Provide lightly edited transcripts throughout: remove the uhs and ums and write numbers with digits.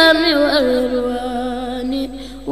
بالأمن والرضوان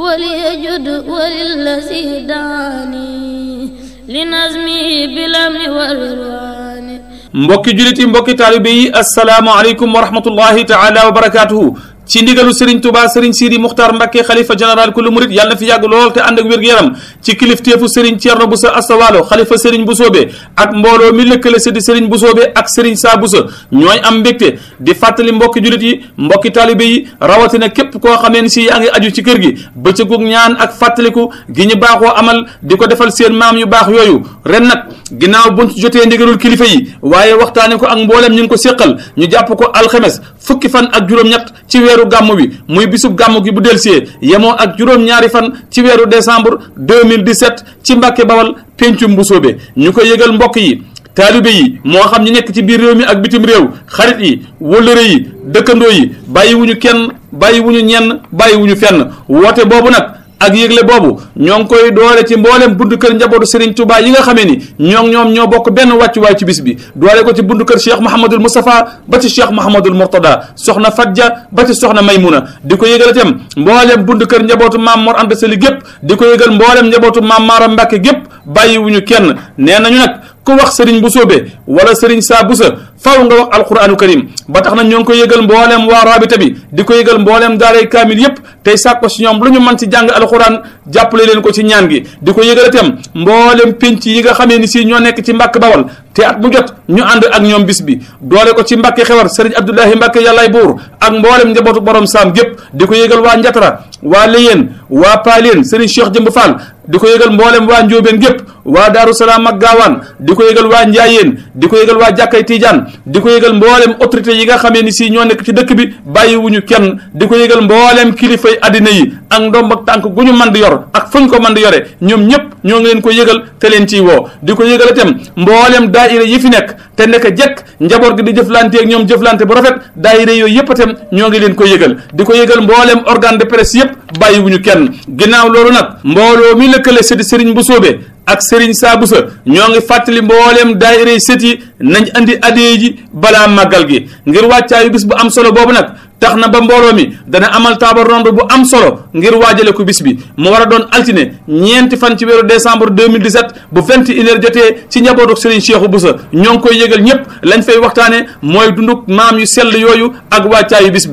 وليجد وللذي داني لنظمي بالأمن والرضوان. mbokki jullit yi mbokki taalibe yi assalaamu aleykum wa rahmatullahi taala wa barakatuhu. ci ndigalu Serigne Touba Serigne Sidi Muxtaar Mbacke xalifa général kullu murit yàlla na fi yàgg lool te ànd ak wér-gu-yaram ci kilifteefu Serigne Thierno Bousso Astawalo xalifa Serigne Boussobé ak mbooloo mi lëkkale sëddi Serigne Boussobé ak Serigne Saa Bousso ñooy am mbégte di fàttali mbokki jullit yi mbokki taalibe yi rawatina képp koo xamee ni si yaa ngi aju ci kër gi bëccëgu ñaan ak fàttaliku gi ñu baaxoo amal di ko defal seen maam yu baax yooyu ren nag ginnaaw buñ jotee ndigalul kilifa yi waaye waxtaane ko ak mboolem ñu ngi ko séqal ñu jàpp ko alxames fukki fan ak juróom-ñett ci weeru gàmmu bi muy bisub gàmmu gi bu delsee yemoo ak juróom-ñaari fan ci weeru décembre 2017 ci Mbàkke Bawal pencum Boussobé ñu ko yëgal mbokk yi taalibe yi moo xam ñu nekk ci biir réew mi ak bitim réew xarit yi wëllëre yi dëkkandoo yi bàyyiwuñu kenn bàyyiwuñu ñenn bàyyiwuñu fenn woote boobu nag ak yëgle boobu ñoo ngi koy doole ci mboolem buntu kër njabootu Serigne Touba yi nga xamee ni ñoom ñoo bokk benn wàccuwaay ci bis bi doole ko ci buntu kër Cheikh Mouhamadul Moustapha ba ci Cheikh Mouhamadul Mourtada soxna Fadja ba ci soxna Maymuna di ko yëgal itam mboolem buntu kër njabootu maam Mor Anta Sali gépp di ko yëgal mboolem njabootu maam Maaram Mbàkke gépp bàyyiwuñu kenn nee nañu nag ku wax Serigne Boussobé wala Serigne Saa Bousso faw nga wax alquranu karim ba tax na ñoo ngi koy yëgal mboolem waa rabita bi di ko yëgal mboolem daaray kaamil yépp tey sàkko si ñoom lu ñu mën ci jàng alquran jàppale leen ko ci ñaan gi di ko yëgal itam mboolem penc yi nga xamee ni si ñoo nekk ci Mbàkke Bawal te at bu jot ñu ànd ak ñoom bis bi doole ko ci Mbàkke Xewar Serigne Abdoulahi Mbàkke yàllaay buur ak mboolem njabootu borom saam gépp di ko yëgal waa Njatara waa Léyeen waa Paaleen Serigne Cheikh Jëmb Fall di ko yëgal mboolem waa Njóobeen gépp waa Daaru Salaam ak Gaawaan di ko yëgal waa Njaayeen di ko yëgal waa Jàkkay Tiijaan di ko yëgal mboolem autorité yi nga xamee ni si ñoo nekk ci dëkk bi bàyyiwuñu kenn di ko yëgal mboolem kilifay addina yi ak ndomb ak tànk gu ñu mën di yor ak fuñ ko mën di yore ñoom ñëpp ñoo ngi leen ko yëgal te leen ciy woo di ko yëgal itam mboolem daayira yi fi nekk te nekk jekk njaboot gi di jëflante ak ñoom jëflante bu rafet daayira yooyu yëpp itam ñoo ngi leen ko yëgal di ko yëgal mboolem organe de presse yëpp bàyyiwuñu kenn ginnaaw loolu nag mbooloo mi lëkkale sëti Serigne Boussobé ak Serigne Saa Bousso ñoo ngi fàttali mboolem daayira yi sët yi nañ andi addiya ji balaa màggal gi ngir wàccaayu bis bu am solo boobu nag tax na ba mbooloo mi dana amal table ronde bu am solo ngir waajale ko bis bi mu war a doon altine ñeenti fan ci weeru décembre 2017 bu 21h jotee ci njabootu Serigne Cheikhou Bousso ñoo ngi koy yëgal ñëpp lañ fay waxtaane mooy dunduk maam yu sell yooyu ak wàccaayu bis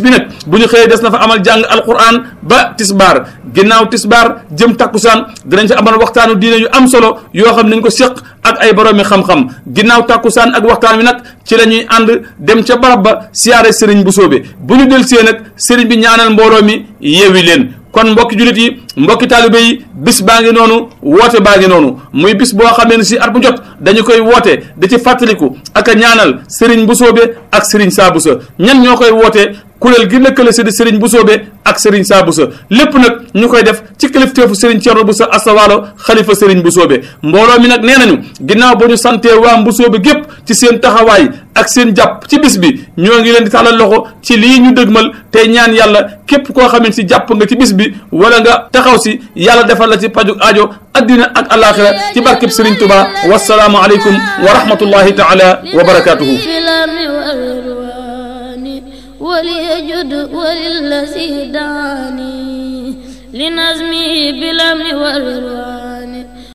bi nag bu ñu xëyee des na fa amal jàng alquran ba tisbaar ginnaaw tisbaar jëm takkusaan dinañ fa amal waxtaanu diine yu am solo yoo xam nañ ko séq ak ay boroomi xam-xam ginnaaw takkusaan ak waxtaan wi nag ci la ñuy ànd dem ca barab ba siyaare Serigne Boussobé bu ñu del see nag Serigne bi ñaanal mbooloo mi yeewi leen kon mbokki jullit yi mbokki taalibe yi bis baa ngi noonu woote baa ngi noonu muy bis boo xamee ne si at bu jot dañu koy woote da ci fàttaliku ak a ñaanal Serigne Boussobé ak Serigne Saa Bousso ñan ñoo koy wootee kuréel gi lëkkale si di Serigne Boussobé ak Serigne Saa Bousso lépp nag ñu koy def ci kilifteefu Serigne Thierno Bousso Astawalo xalifa Serigne Boussobé mbooloo mi nag nee nañu ginnaaw ba ñu santee waa Boussobé gépp ci seen taxawaay ak seen jàpp ci bis bi ñoo ngi leen di tàllal loxo ci lii ñu dëgmal tey ñaan yàlla képp koo xamante si jàpp nga ci bis bi wala nga taxaw si yàlla defal la ci paju aajo addina ak alaxira ci barkeb Serigne Touba wasalaamu aleykum wa rahmatullahi taala wa barakatuhu وليجد وللذي داني لنظمي بالأمن والرضوان